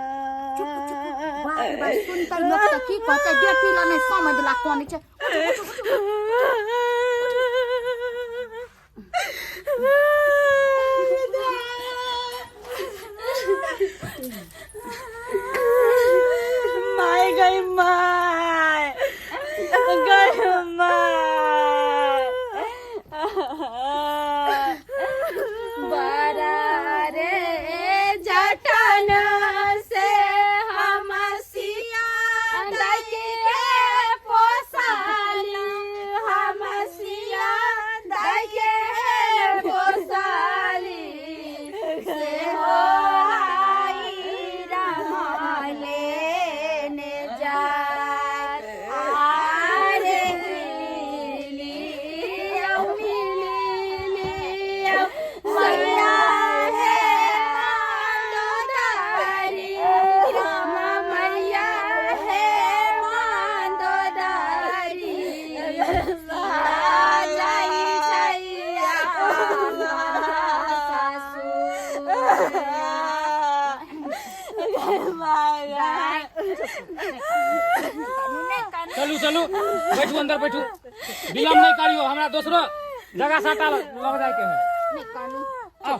चुप चुप। बाप रे बाप, सुनतै लोक तऽ की कहतै? बेटी ला नहि समझ ला कोने छै। उठू, उठू, उठू। My गई my गई my. बड़ा रे जटन से हम सिया दाई के पोसाली, हम सिया दाई के पोसाली, से हो आई राम लेने जाय आरे मिली मिली मैया हे मांदोदारी, हम मैया हे मांदोदारी, जाई छैया सासू। चलू चलू बैठू अंदर बैठू, विलम्ब नहीं करियो, हमरा दोसरो जगह साटा लग जाए के है। आओ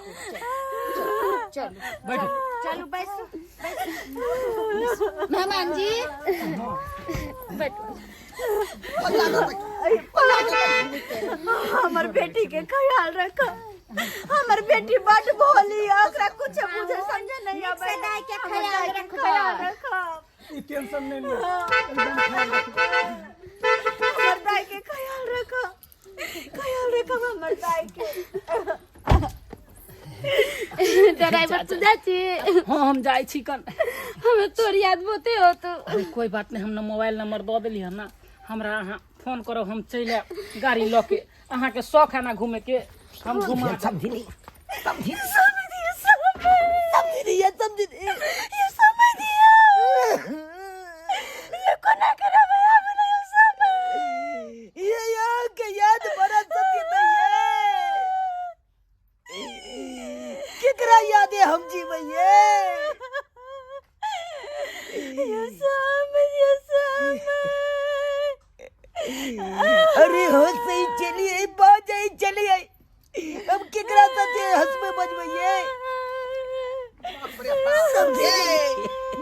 बैठू। चलू बैसू मेहमान जी बैठू। हमर बेटी के ख्याल रख, हमर बेटी बड भोली है, ओकरा कुछ बुझे समझे नहीं आवे। से दाई के हमर ख्याल दाई के रखब। ख्याल रखब, ई टेंशन नहीं लियो। हमर दाई के ख्याल रखब, ख्याल रखब हमर दाई के। ड्राइवर तू जाइ छी? हाँ हम जाइ छी कन। हमें तोर याद बहुते हो तो। अरे कोई बात नहीं, हम ना मोबाइल नंबर दऽ देली हन ना, हमरा अहाँ फोन करब, हम चलि आयब गाड़ी लऽ के। अहाँके शौक है ना घूमे के, हम घुमा समझी समझी समझी ये समझी ये समझी ये कोना करब आब नहीं समय। ये यहाँ के याद बड़ा सत्य तो ये केकरा याद है हम जीवैये। ये समय ये समय। अरे हो सही चलिए बाजे चलिए, अब केकरा साथे हंसबे बजबैये। समझी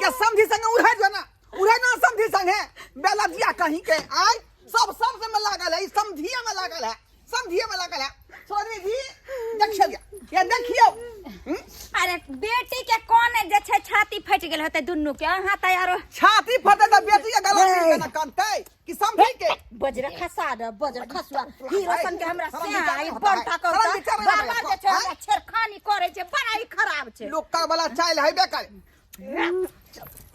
ये समझी संग उड़े जो ना उड़े ना समझी संग है बेलजिया कहीं के आय सब सब से में लागल है, समझिए में लागल है, समझिए में लागल है। सोनी जी देखियो ये देखियो। अरे बेटी के कोन जे छै छाती फटि गेल होतै दुनू के, अहाँ तऽ आरो छाती फटे त बेटी के गला में ना कानतै कि समझी के बज्र खसा दे, बज्र खसुआ हीरो सन के हमरा शरम से विचार आई नहीं होता बड़ है। ठाकर शरम विचार नहीं बाबा होता जे छै है। हमरा छेड़खानी करै छै, बड़ा ही खराब छै। लोका वाला चाइल है बेकार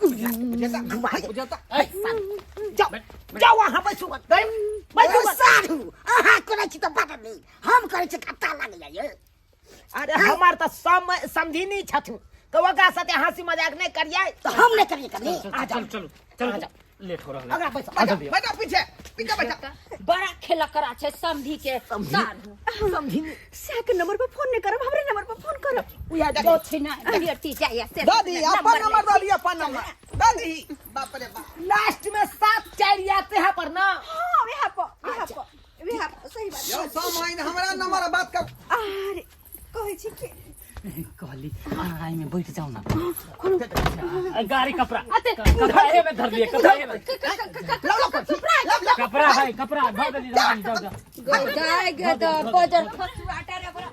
बुझेता। जाओ जाओ वहां बैठू बैठू साधु, अहाँ करै छी तऽ बड नीक, हम करै छी खट्टा लागि जाइए। अरे हमार तऽ समझिनी छथु तऽ ओकरा साथे हंसी मजाक नहीं करियै। तऽ हम नहीं करियै कभी। आ जाओ चलू चलू चलू, लेट हो रहल है। अगला बैठो आ जल्दी। बैठा पीछे पीछे बैठा। बड़ा खेलकरा छै समधी के साधु। समझिनी से के नंबर पर फोन नहीं करब, हमरे नंबर पर फोन करब। उया जो छै ना बेटी जाइए से दादी अपन नंबर दादी अपन नंबर दादी। बाप रे बाप लास्ट में 7 4 आते हैं पर ना। हां वहाँ पर वहाँ पर वहाँ पर सही बात। यो सामान हमरा नंबर बात कर। अरे कहै छी कि कहली अहाँ एहिमे बैठ जाउ ना। गाड़ी कपड़ा कपड़ा एमे धर लिए, कपड़ा एमे कपड़ा है, कपड़ा धर देली। जाओ जाओ जाओ गाय गे तऽ बजर खसुआ रे ओकरा।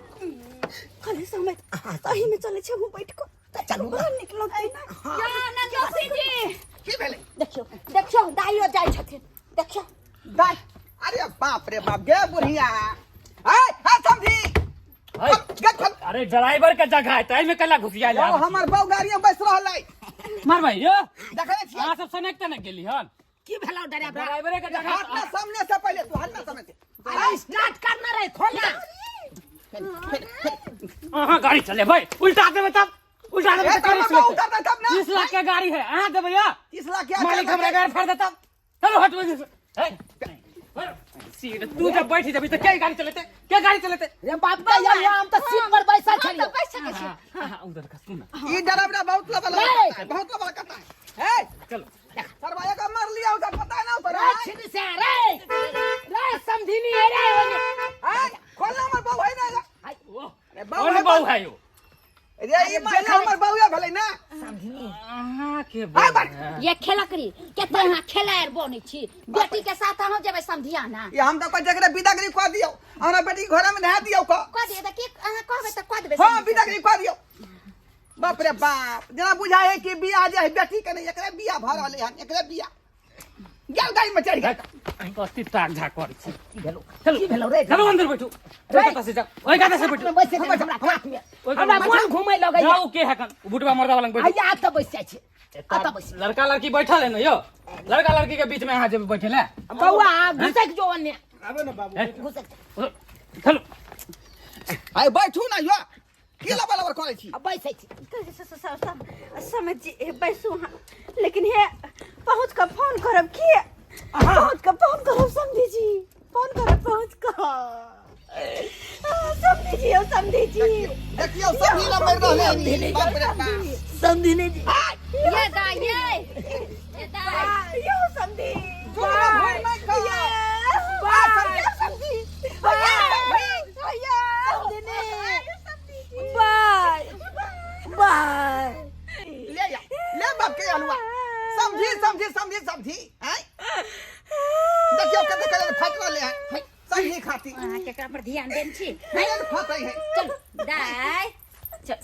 खाली समय सही में चले छै, हम बैठ को चलू बड़ा नीक लगतै ना। या नंदोसी जी की भेलै? देखियो देखियो दाइयो जाइ छथिन, देखियो दाइ। अरे बाप रे बाप गे बुढ़िया ए ए समझी अरे ड्राइवर के जगह है त एमे कला घुसिया यो हमर बौ गाड़ी में बैस रहल है। मार भाई यो देखै छी अहाँ सब सनेक त ने गेली हन की भेलौ ड्राइवर? ड्राइवरे के जगह हाथ ना सामने से पहले तू हाथ ना सामने से। अरे स्टार्ट करना रे, खोल ना। अहाँ गाड़ी चले भाई, उल्टा देबै तब, उल्टा देबै ए, त गाड़ी तब चलेतै। उतर दे तब ना। 30 लाख के गाड़ी है, अहाँ देबै या? 30 लाख के मालिक हमरा गाड़ी फाड़ देता। चलो हट वजह से। ए, सीट तू जब बैठ जबी त के गाड़ी चलेते, के गाड़ी चलेते? रे बाप का यार, हम त सीट पर बैसा छलियो। हां हां उधर का सुन ना। ई ड्राइवर बहुत लबल करता है, बहुत लबल करता है। ए चलो सरवाया का मार लिया उधर पता है ना उधर। रे छिन से रे रे समझिनी है रे ओने। ए खोल ना हमर बहू है ना। वो अरे बहू कौन है बहू है यो? रे ई महिला हमर बहू है भेलै ना। समझिनी के हाय बात ये खेलकरी केते अहाँ खेलाएर बनै छी बेटी के साथ अहाँ जेबै समधियाना ये हम तऽ कहै जकरा विदागरी कऽ दियौ हमरा बेटी के घरे में नहा दियौ कऽ कह दिए तऽ की अहाँ कहबै तऽ कह देबै हाँ समधिया। विदागरी कऽ दियौ बाप रे बाप जेना बुझाय है कि बियाह जे है बेटी के नहीं एकरे बियाह भऽ रहलै हन एकरे बियाह गेल गाड़ी में चढ़ि गेल कथी ताक झाक करै छी की भेलो चलू की भेलो रे चलू अंदर बैठू ओहि कात से जाउ ओहि कात से बैठू में बैसे दे हमरा कात में ओहि हमरा कात मन घुमै लगैया जाउ के हकन बुटवा मर्दा वाला बैठू आइया तऽ बैस जाइ छी अतऽ बैस लड़का लड़की बैठल है ना यो लड़का लड़की के बीच में अहाँ जेबै बैठे ले बौआ घुसक जो अन्य आबे ना बाबू घुसक जो। चलू आइ बैठू ना यो की लबा लबर करै छी आ बैसै छी समझ बैसू अहाँ लेकिन हे पहुँच कऽ फोन करब की पहुँच कऽ फोन करब समझी जी फोन करब पहुँच कऽ समझी जी यौ समझी जी देखियौ सब ही मरि रहलै हन बाप रे बाप समधिनी जी ये दाई ये ये दाई यौ समझी झुमरा भोर में खा बाय समझी बाय बाय ले या ले बाप के अलुआ समझी समझी समझी समझी हैं देखियो कते कते फाट रहले हैं समझी खाती अहाँ केकरा पर ध्यान देन छी नहीं फाटे है चलू दाई चल